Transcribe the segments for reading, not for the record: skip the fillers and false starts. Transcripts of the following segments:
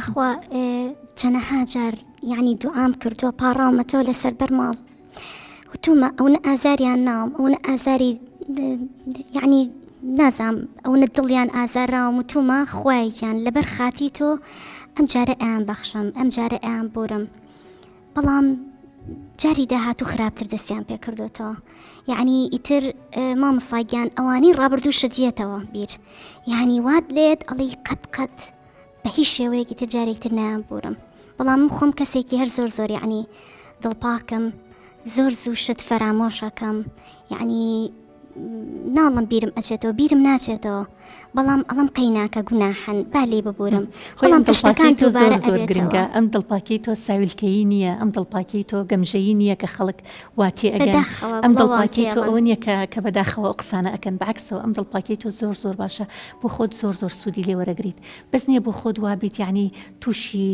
بەخوا چەنەها جار یعنی دوعام کردووە پاڕاومەتەوە لەسەر بەر ماڵ وتومە ئەونە ئازاریان ناوم ئەونە ئازاری یعنی نازام ئەونە دڵیان ئازاراوم وتومە خوای گیان لەبەر خاتی تۆ ئەم جارە ئەیان بەخشم ئەم جارە ئەیان بورم بەڵام جاری داهاتوو خراپتر دەستیان پێ کردوێتەوە یعنی ئیتر مامۆستا گیان ئەوانەی ڕابردوو شت یەتەوە بیر یعنی وات لێت ئەڵی قەت قەت بە هیچ شێوەیەکی تر جارێکتر نایان بورم بەڵام من خۆم کەسێکی هەر زۆر زۆر یعنی دڵپاکم زۆر زوو شت فەرامۆشەکەم یعنی ناڵم بیرم ئەچێتەوە بیرم ناچێتەوە بەڵام ئەڵم قەیناکە گوناحن با لێی ببورم بەڵام کە شتەکان دووبارە زۆر زۆر گرنگە ئەم دڵپاکی تۆ ساویلکەیی نییە ئەم دڵپاکی تۆ گەمژەیی نییە کە خەڵک وا تێ ئەگەن ئەم دڵپاکی تۆ ئەوە نییە کە کە بەداخەوە ئەو قسانە ئەکەن بەعکسەوە ئەم دڵپاکی تۆ زۆر زۆر باشە بۆ خۆت زۆر زۆر سوودی لێ وەرەگریت بەس نییە بۆ خۆت وابیت یعنی تووشی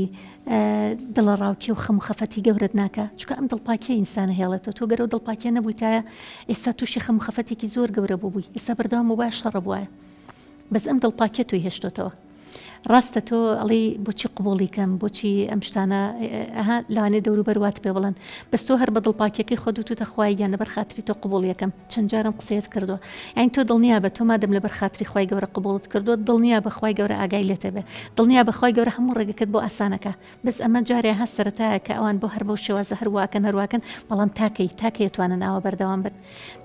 دڵەڕاوکێ و خەم و خەفەتی گەورەت ناکا چونکە ئەم دڵپاکیە ئینسانە هێڵێتەوە تۆ گەر ئەو دڵپاکیە نەبوویتایە ئێستا تووشی خەم و خەفەتێکی زۆر گەورە بووبووی ئێستا بەردەوام بووبایە شەڕە بوایە بەس ئەم دڵپاکیە تۆی هێشتۆتەوە ڕاستە تۆ ئەڵێی بۆچی قبوڵی کەم بۆچی ئەم شتانە ئەها لەوانەیە دەوروبەر وات پێ بڵێن بەس تۆ هەر بە دڵپاکیەکەی خۆت وتوتە خوای گیان لەبەر خاتری تۆ قبوڵیەکەم چەند جارم قسەیەت کردووە یانی تۆ دڵنیا بە تۆ مادەم لەبەر خاتری خوای گەورە قبوڵت کردووە دڵنیا بە خوای گەورە ئاگای لێتە بێ دڵنیا بە خوای گەورە هەموو ڕێگەکەت بۆ ئاسانەکە بەس ئەمە جارێ ها سەرەتایە کە ئەوان بۆ هەر بەو شێوازە هەر واکەن هەر واکەن بەڵام تاکەی تاکەی ئەتوانن ئاوا بەردەوام بن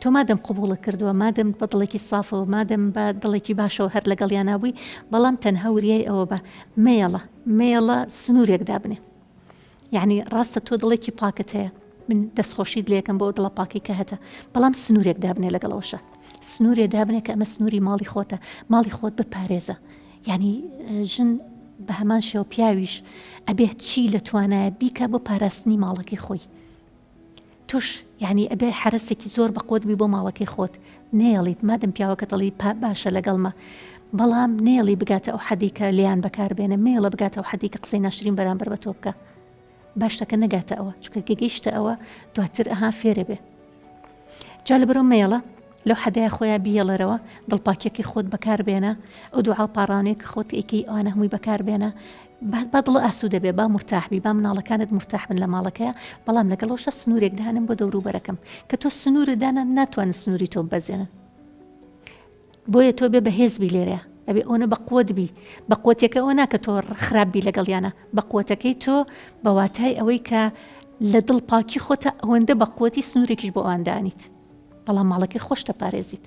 تۆ مادەم قبوڵت کردووە مادەم بە دڵێکی سافەوە مادەم بە دڵێکی باشەوە هەر لەگەڵیانا بووی بەڵام تەنها وریای ئەوە بە مەیەڵە مەیەڵە سنوورێک دابنێ یعنی ڕاستە تۆ دڵێکی پاکت هەیە من دەستخۆشیت لێکەم بۆ دڵە پاکی کە هەتە بەڵام سنوورێک دابنێ لەگەڵەوەشە سنوورێ دابنێ کە ئەمە سنووری ماڵی خۆتە ماڵی خۆت بپارێزە یعنی ژن بە هەمان شێوە پیاویش ئەبێت چی لە توانایە بیکە بۆ پاراستنی ماڵەکەی خۆی تۆش یانی ئەبێ حەرەسێکی زۆر بەقوەت بی بۆ ماڵەکەی خۆت نەیەڵیت مادەم پیاوەکەت ئەڵی پا باشە لەگەڵمە بەڵام نەیەڵی بگاتە ئەو حەدی کە لێیان بەکار بێنێ مەیەڵە بگاتە ئەو حەدی کە قسەی ناشرین بەرامبەر بە تۆ بکە با شتەکە نەگاتە ئەوە چونکە کە گەیشتە ئەوە دواتر ئەها فێرە بێ جا لەبەرەوە مەیەڵە لەو حەدایە خۆیا بیەڵەرەوە دڵپاکیەکەی خۆت بەکار بێنە ئەو دوعا و پاڕانەی کە خۆت ئەیکەی ئەوانە هەمووی بەکار بێنە با با دڵ ئاسوودە بێ با مورتاح بی با مناڵەکانت مورتاح بن لە ماڵەکەیا بەڵام لەگەڵەوەشا سنوورێک دانم بۆ دەوروبەرەکەم کە تۆ سنوورت دانا ناتوانن سنووری تۆ ببەزێنن بۆیە تۆ بێ بەهێز بی لێرە ئەبێ ئەوەنە بە قوت بی بە قوتێکە ئەوە ناکە تۆ خراپ بی لەگەڵیانە بە قوتەکەی تۆ بە واتای ئەوەی کە لە دڵ پاکی خۆتە ئەوەندە بە قوتی سنوورێکیش بۆ ئەوان دانیت بەڵام ماڵەکەی خۆشتە پارێزیت.